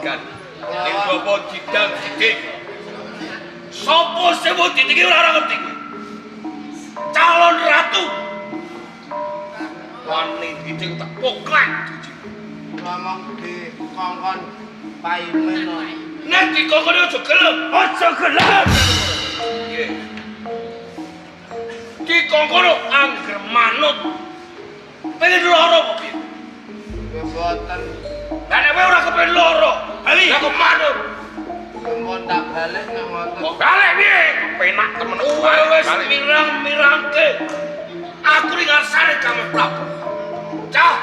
Digan. Ning bapa didang didik. Sopo sing mbok didiki ora ngerti kuwi. Calon ratu. Wani didik tak poklek jujur. Ngomong di kongkon Paimen no. Nek dikongkon aja gelem, aja gelem. Nggih. Dikongkon angger manut. Pengen lara kok piye? Ya mboten. Lah nek kowe ora kepen lara, bali. Lah kok manut. Mun tak balik nang ngoten. Kok balik piye? Penak temen. Kowe wis mirang-mirangke. Aku ning ngarsane Kang Prabu. Cah,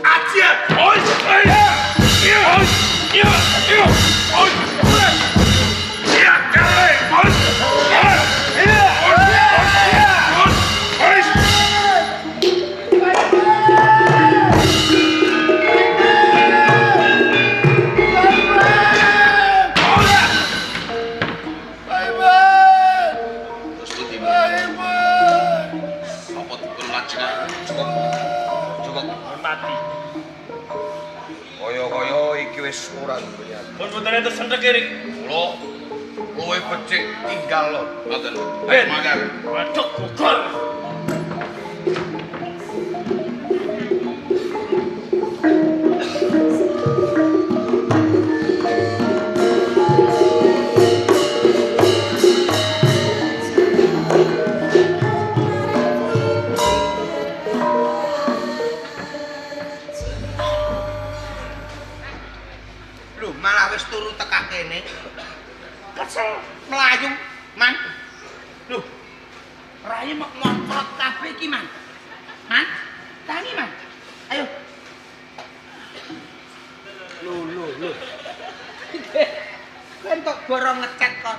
aja. Oi, oi. Iya, oi. Iya, iya. Oi. Iya, kale. Oi. Iya. Iya. Oi. Oi. Paimen. Terus pundi? Paimen. Apa dipun lajengaken? Cukup. Cukup. Hormati. Kaya-kaya iki wis ora duwe. Pun boten enten sentek iki. Kula luwih becik tinggal lho. Ngoten. Ben. Mangkat. Waduh gugur. Lho, malah wis turu tekak kene. Kesel mlayu, Man. Lho. Rai mok moncrot kabeh iki, Man. Man, tangi, Man. Ayo. Lho, lho, lho. Kowe entuk borong ngecat kok.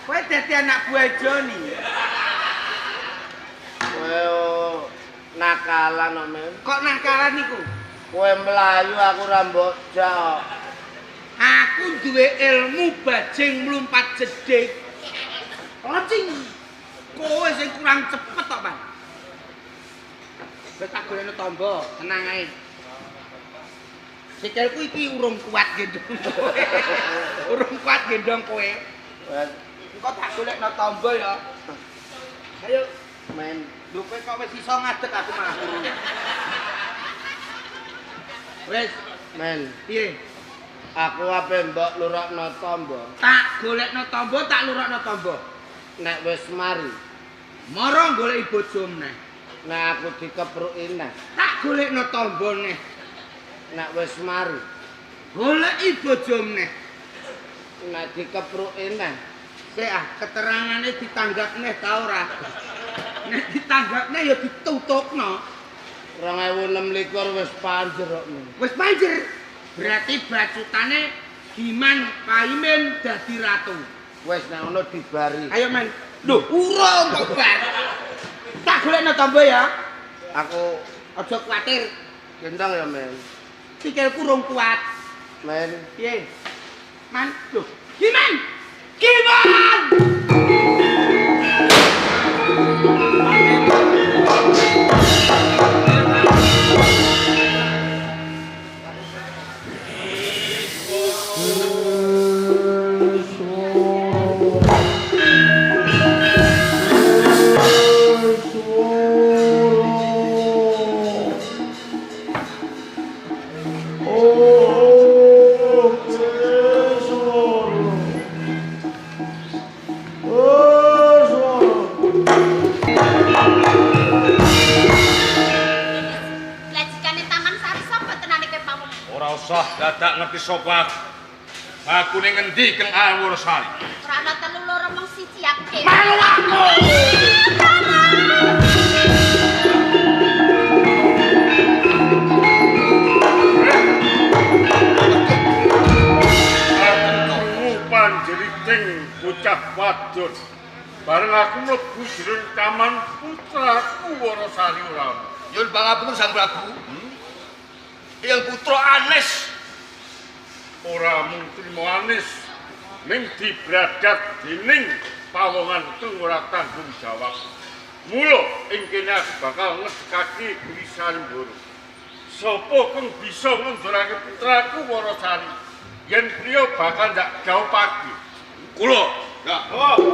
Kowe dadi anak buah Joni. Kowe nakalan kok, Men. Kok nakalan niku? Kowe mlayu aku ora mbok jak. Aku duwe ilmu bajing mlumpat jedhik. Locing. Kowe sing kurang cepet tok, Pan. Wis tak golekno tombo, tenang ae. Sikilku iki urung kuat gendong kowe. Urung kuat gendong kowe. Engko tak golekno tombo ya. Ayo, Men. Lho kowe kok wis iso ngadeg aku malah urung. Wis, Men. Piye? Aku ape mbok lurokno tombo. Tak golekno tombo, tak lurokno tombo. Nek wis mari, Moro goleki bojo meneh. nek aku dikepruki neh. Tak golekno tombo neh. Nek wis mari, Goleki bojo meneh. nek dikepruki neh. Sik ah, keterangane ditanggap neh ta ora? Nek ditanggap neh ya ditutupno. 2026 wis panjer kok. Wis panjer. Berarti bacutane Giman Paimin dadi ratu. Wis nek ngono dibari. Ayo men. Lho, urung kok bar. Tak golekno tombo ya. Aku Aja kuwatir. gendong ya, Men. Sikilku urung kuat. Men, Piye? Man, lho. Giman! Giman! Lajikane Taman Sari sapa tenane kowe pawon? Ora usah dadak ngerti sapa aku. Aku ning ngendi Kang Awursari? Ora ana telu loro mung siji aku. Melu aku. Aku krungu panjeriting bocah wadon. Bareng aku mlebu jroning taman putraku Warasari ora ana. Nyuwun pangapunten Sang Prabu. Yang putra Anes Ora mung trimo anis ning dibradat dening pawongan kang ora tanggung jawab. Mula ing kene aku bakal ngedekake Giri Sarimbara. Sapa kang bisa ngundurake putraku Warasari? Yen priya bakal ndak gaupake. Kula. Ya. Oh.